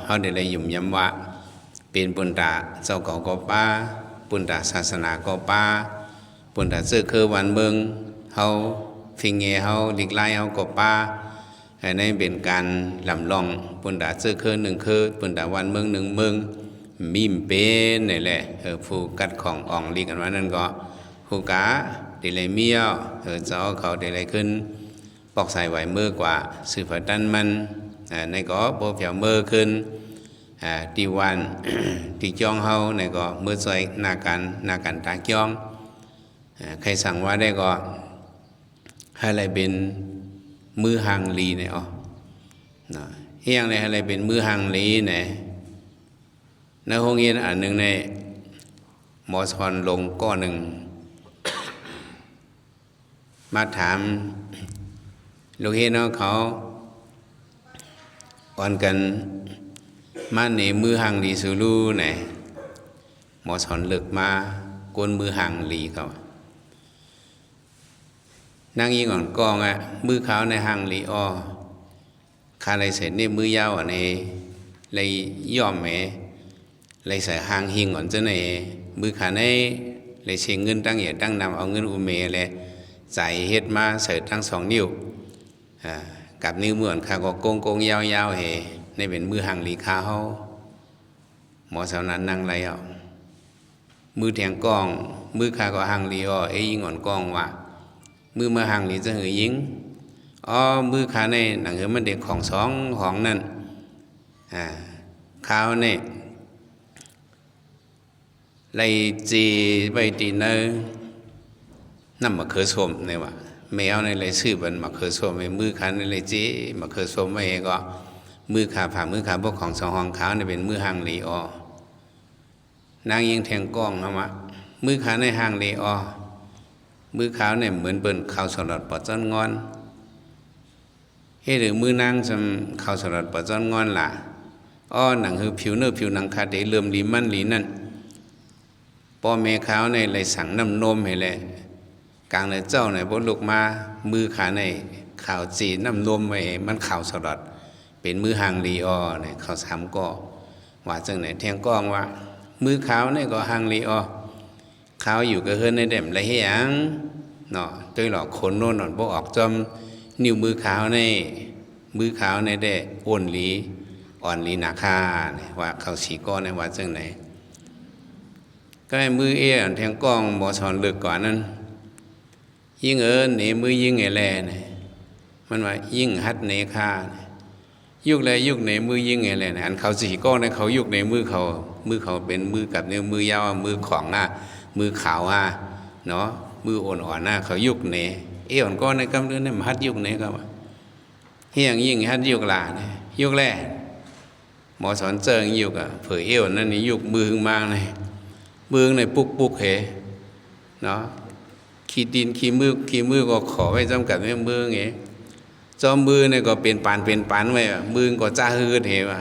ເຮົາໄດ້ໄດ້ຫຍຸ່ມຢຳວ່າ ເປັນປຸນຕາເຈົ້າເກົ່າກໍປາ, ປຸນຕາສາສະໜາກໍປາ, ປຸນຕາເຊື້ອເຄືບ້ານເມືອງເຮົາ, ເພັງແງ່ເຮົາ, ລິກລາຍເຮົາກໍປາ. ອັນນີ້ເປັນການລຳລອງ ປຸນຕາເຊື້ອເຄີໜຶ່ງເຄີ, ປຸນຕາບ້ານເມືອງໜຶ່ງເມືອງ, ມີມເປັນນີ້ແຫຼະ. ເອີ ຜູ້ກັດຂອງອອງລີກກັນວ່ານັ້ນກໍ ຜູ້ກາໄດ້ໄດ້ມີເອົາ, ເອີ ເຈົ້າເຂົາໄດ້ໄດ້ຂຶ້ນ ປອກສາຍໄຫວເມີກວ່າ ຊື່ພະຕັນມັນ, ເອີ ໃນກໍບໍ່ພຽວເມີຂຶ້ນ ອ່າ ທີ່ວານ ທີ່ຈອງເຮົາໃນກໍເມີຊ່ວຍໜ້າການ ໜ້າການຕາຈອງ. ເອີ ໃຄສັ່ງວ່າໄດ້ກໍ ໃຫ້ໄດ້ເປັນມືຮ່າງລີແດ່ເນາະ. ເຮັດຫຍັງໄດ້ໃຫ້ໄດ້ເປັນມືຮ່າງລີແດ່? ໃນໂຮງຮຽນອັນໜຶ່ງໃນ ໝໍສອນຫຼົງກໍໜຶ່ງ ມາຖາມລູກຮຽນຂອງເຂົາ ອ່ອນກັນມາເນມືຮ່າງລີສູ່ລູແດ່. ໝໍສອນເລິກມາ ກົນມືຮ່າງລີເຂົາ ນາງຍິງອ່ອນກ້ອງອະ ມືຂາວໃນຮ່າງລີອໍ. ຂ້າໄດ້ໃສ່ເນັບມືຍາວອັນເອ ໄດ້ຍ້ອມເອ ໄດ້ໃສ່ຮ່າງຫິງອ່ອນຈັ່ງໃດ ມືຂ້າໃນໄດ້ເສຍເງິນຕັ້ງໃຫຍ່ຕັ້ງນຳ ເອົາເງິນອູເມແລະ ຈ່າຍເຮັດມາໃສ່ທັງສອງນິ້ວ ອາ ກັບນິ້ວມືອ່ອນຂ້າກໍໂກງໆຍາວໆເຮ ໃນເປັນມືຮ່າງລີຂ້າເຮົາ. ໝໍສາວນັ້ນນັ່ງໄລ່ເອົາ ມືແທງກ້ອງ ມືຂ້າກໍຮ່າງລີອໍ. ເອ ຍິງອ່ອນກ້ອງວ່າ ມືມາຮ່າງລີຈັ່ງຫືອຍິງ? ອໍ ມືຂ້າໃນໜັງຫືອມັນເດັກຂອງສອງຫ້ອງນັ້ນ ອາ ຂ້າວໃນໄລ່ເຈໄວ້ຕີນໃນ ນ້ຳໝາກເຂືອສົ້ມນີ້ວ່າ ແມວໃນໄລ່ສືບອັນໝາກເຂືອສົ້ມໃຫ້ ມືຂ້າໃນໄລ່ເຈໝາກເຂືອສົ້ມໄວ້ໃຫ້ ກໍມືຂ້າ ຜ້າມືຂ້າປົກຂອງສອງຫ້ອງຂາວໃນເປັນມືຮ່າງລີອໍ. ນາງຍິງແທງກ້ອງເຮົາວ່າ ມືຂ້າໃນຮ່າງລີອໍ. ມືຂາວໃນເໝືອນເປັນຂາວສະຫຼອດປອດຈ້ອນງອນ ເຮັດໃຫ້ມືນາງສ່ຳຂາວສະຫຼອດປອດຈ້ອນງອນລະ. ອໍ ໜັງຫືອຜິວເນື້ອຜິວໜັງຂ້າເດເຫຼື້ອມລີມັນລີນັ້ນ ພໍ່ແມ່ຂາວໃນໄລ່ສັງນ້ຳນົມໃຫ້ແລະ ກາງໃນເຈົ້າໃນບໍ່ລຸກມາ ມືຂ້າໃນຂາວເຈນ້ຳນົມໄວ້ໃຫ້ມັນຂາວສະຫຼອດ ເປັນມືຮ່າງລີອໍ. ໃນເຂົາສາມກໍວ່າຈັ່ງໃດ ແທງກ້ອງວ່າ ມືຂາວໃນກໍຮ່າງລີອໍ. ຂາວຢູ່ກະເຮືອນໃນແດມລະເຮັດຫຍັງເນາະ ໂດຍຫຼອກຄົນໂນ້ນບໍ່ອອກຈອມນິ້ວມືຂາວໃນ ມືຂາວໃນແດ່ອ່ອນລີ ອ່ອນລີນາຄາ ວ່າເຂົາສີ່ກໍໃນວ່າຈັ່ງໃດ. ກໍໃຫ້ມືເອອັນແທງກ້ອງໝໍສອນເລິກກວ່ານັ້ນ ຍິງເອີ ເນມືຍິງໃຫ້ແລ. ມັນວ່າ ຍິງຫັດເນຂ້າ ຍຸກແລຍຸກເນມືຍິງໃຫ້ແລ. ອັນເຂົາສີ່ກໍໃນເຂົາຍຸກເນມືເຂົາ ມືເຂົາເປັນມືກັບນິ້ວມືຍາວ ມືຂອງອາ ມືຂາວອາເນາະ ມືອ່ອນໆນະ ເຂົາຍຸກເນ. ເອ ອ່ອນກໍໃນກຳເດືອນໃນມາຫັດຍຸກເນ ກໍວ່າ ເຮັດຫຍັງຍິງຫັດຍຸກລະ ຍຸກແລ. ໝໍສອນເຈີ້ງຢູ່ກະເຜີເອວນັ້ນນີ້ ຍຸກມືມາໃນ ມືໃນປຸກໆເຮເນາະ ຂີ້ຕີນຂີ້ມື ຂີ້ມືກໍຂໍໄວ້ຈຳກັດແມ່ນມືເງ ຈອມມືນີ້ກໍເປັນປານເປັນປານໄວ້ ມືກໍຈະຮືດເຮວ່າ.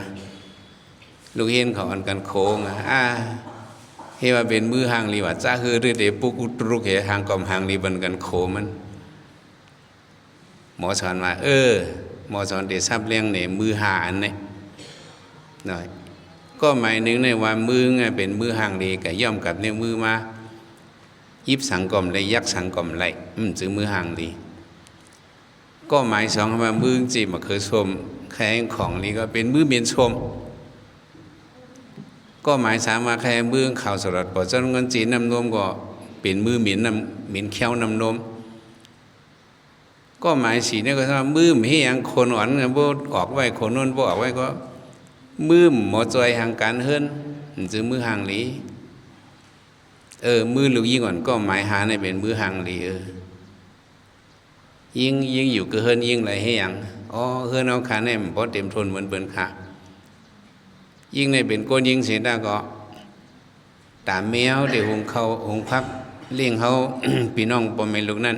ລູກເຫັນເຂົາອັນກັນໂຄງ ອາ ເຮັດວ່າເປັນມືຮ່າງລີວ່າ ຈະຮືດເດປຸກອຸດຕະລຸກເຮ ຮ່າງກໍມຮ່າງລີບັນກັນໂຄມັນ. ໝໍສອນວ່າ ເອີ ໝໍສອນໄດ້ສັບລຽງໃນມືຫ້າອັນນີ້ເນາະ ກໍໝາຍໜຶ່ງໃນວ່າມືງະເປັນມືຮ່າງດີ ກະຍ້ອມກັບນິ້ວມືມາ ຢິບສັງກໍບໍ່ໄດ້ ຍັກສັງກໍບໍ່ໄດ້ ມັນຈື່ມືຮ່າງດີ. ກໍໝາຍສອງວ່າມືງຈີບມະເຂືອສົ້ມ ແຂງຂອງດີກໍເປັນມືເໝັນສົ້ມ. ກໍໝາຍສາມວ່າແຂງມືງຂາວສະຫຼອດ ບໍ່ຈອນເງິນຈີນນ້ຳນົມ ກໍເປັນມືເໝັນນ້ຳ ເໝັນແຂ້ວນ້ຳນົມ. ກໍໝາຍສີ່ນີ້ກໍວ່າ ມືມເຮັດຫຍັງຄົນອ່ອນບໍ່ອອກໄວ້ ຄົນໂນ້ນບໍ່ອອກໄວ້ ກໍມືມບໍ່ຊ່ວຍທາງການເຮືອນ ມັນຈື່ມືຮ່າງດີ. ເອີ ມືລູກຍິງອ່ອນກໍໝາຍຫ້ານີ້ເປັນມືຮ່າງດີ ເອີ ຍິງ ຍິງຢູ່ກະເຮືອນຍິງໄດ້ເຮັດຫຍັງ? ອໍ ເຮືອນເຮົາຄະແນນບໍ່ເຕັມທົນເໝືອນເພິ່ນຄະ. ຍິງໄດ້ເປັນຄົນຍິງເສຍຕາກໍ ຕາມແມ່ເຮົາໄດ້ຫຸງເຂົ້າຫຸງຜັກລ້ຽງເຮົາ ພີ່ນ້ອງພໍ່ແມ່ລູກນັ້ນ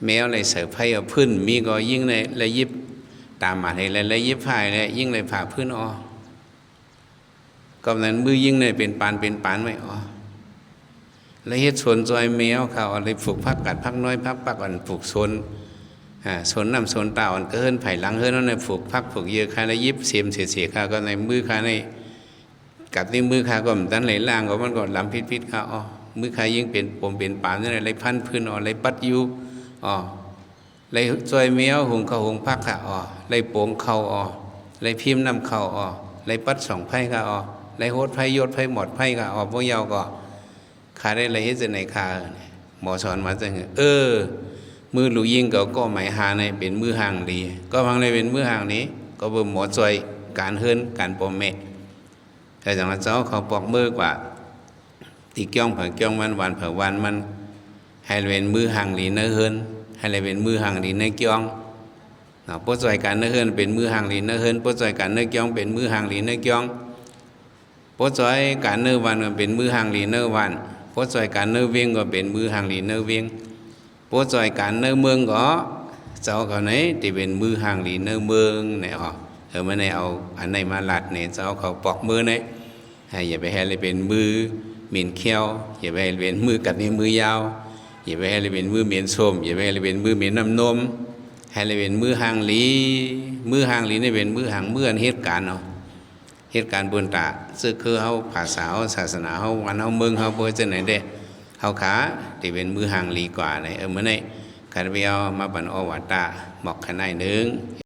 ແມ່ໄດ້ໃສ່ໄຟເອົາພື້ນ ມີກໍຍິງໄດ້ ໄດ້ຍິບຕາມມາໃຫ້ ແລະ ໄດ້ຍິບຜ້າໃຫ້ ແລະ ຍິງໄດ້ຜ້າພື້ນອອກ. ກໍນັ້ນມືຍິງໄດ້ເປັນປານເປັນປານໄວ້ ອໍ ແລະ ເຮັດສວນຊ່ອຍແມ່ເຮົາ ເຂົາເອົາໄດ້ປູກຜັກກາດ ຜັກນ້ອຍ ຜັກປັກ ອັນປູກສວນ ອ່າ ສົນນ້ຳສົນຕາອ່ອນ ກໍເຮືອນໃຜຫຼັງເຮືອນນັ້ນນະ ປູກຜັກປູກເຫຍື່ອ ຂ້າໄດ້ຫຍິບເສມເສໆ ຂ້າກໍໃນມືຂ້າໃນ ກັບໃນມືຂ້າກໍບໍ່ທັນໄດ້ລ້າງ ກໍມັນກໍລຳຜິດໆ ຂ້າເອົາ ມືຂ້າຍິ່ງເປັນປົມເປັນປາມ ຈັ່ງໃດໄດ້ພັນພື້ນເອົາ ໄດ້ປັດຢູ່ເອົາ ໄດ້ຊ່ວຍແມ່ເຮົາຫຸງເຂົ້າຫຸງຜັກຂ້າເອົາ ໄດ້ປົງເຂົ້າເອົາ ໄດ້ພິມນ້ຳເຂົ້າເອົາ ໄດ້ປັດສ່ອງໄຟຂ້າເອົາ ໄດ້ຫົດໄຟຢົດໄຟໝອດໄຟຂ້າເອົາ ພວກເຈົ້າກໍ ຂ້າໄດ້ລະເຮັດຈັ່ງໃດຂ້າ ໝໍສອນມາຈັ່ງ ເອີ ມືລູກຍິງກໍກໍໝາຍຫາໃນເປັນມືຮ່າງດີ ກໍຫາໃນເປັນມືຮ່າງດີ ກໍເບິ່ງໝໍຊ່ວຍການເຮືອນການພໍ່ແມ່ ແລ້ວຈັ່ງວ່າເຈົ້າເຂົາປອກມືກວ່າ ທີ່ກ້ຽງໃຜກ້ຽງມັນ ຫວ່ານໃຜຫວ່ານມັນ ໃຫ້ເປັນມືຮ່າງດີໃນເຮືອນ ໃຫ້ເປັນມືຮ່າງດີໃນກ້ຽງເນາະ ຜູ້ຊ່ວຍການໃນເຮືອນເປັນມືຮ່າງດີໃນເຮືອນ ຜູ້ຊ່ວຍການໃນກ້ຽງເປັນມືຮ່າງດີໃນກ້ຽງ ຜູ້ຊ່ວຍການໃນບ້ານກໍເປັນມືຮ່າງລີໃນບ້ານ ຜູ້ຊ່ວຍການໃນວຽງກໍເປັນມືຮ່າງລີໃນວຽງ ຜູ້ຊ່ວຍການໃນເມືອງກໍ ເຈົ້າເຂົານີ້ທີ່ເປັນມືຮ່າງລີໃນເມືອງນີ້ເນາະ ເອີ ມື້ນີ້ເອົາອັນນີ້ມາລັດນີ້ ເຈົ້າເຂົາປອກມືນີ້ ໃຫ້ ຢ່າໄປເຮັດໃຫ້ເປັນມືເໝັນຂຽວ ຢ່າໄປເຮັດເປັນມືກັດນິ້ວມືຍາວ ຢ່າໄປເຮັດໃຫ້ເປັນມືເໝັນສົ້ມ ຢ່າໄປເຮັດໃຫ້ເປັນມືເໝັນນ້ຳນົມ ໃຫ້ເປັນມືຮ່າງລີ ມືຮ່າງລີນີ້ເປັນມືຮ່າງ ມືອັນເຮັດການເນາະ ເຮັດການບຸນຕາ ຄືເຮົາ ພາສາເຮົາ ສາສະໜາເຮົາ ວັນເຮົາ ເມືອງເຮົາ ບໍ່ເຮັດຈັ່ງໃດເດ້ ເຮົາຂາທີ່ເປັນມືຮ່າງລີກວ່າໃນ ເອີ ມື້ນີ້ຂ້າພະເຈົ້າມາປັນໂອວາດຕະ ບອກຂະໜ້ອຍໜຶ່ງ.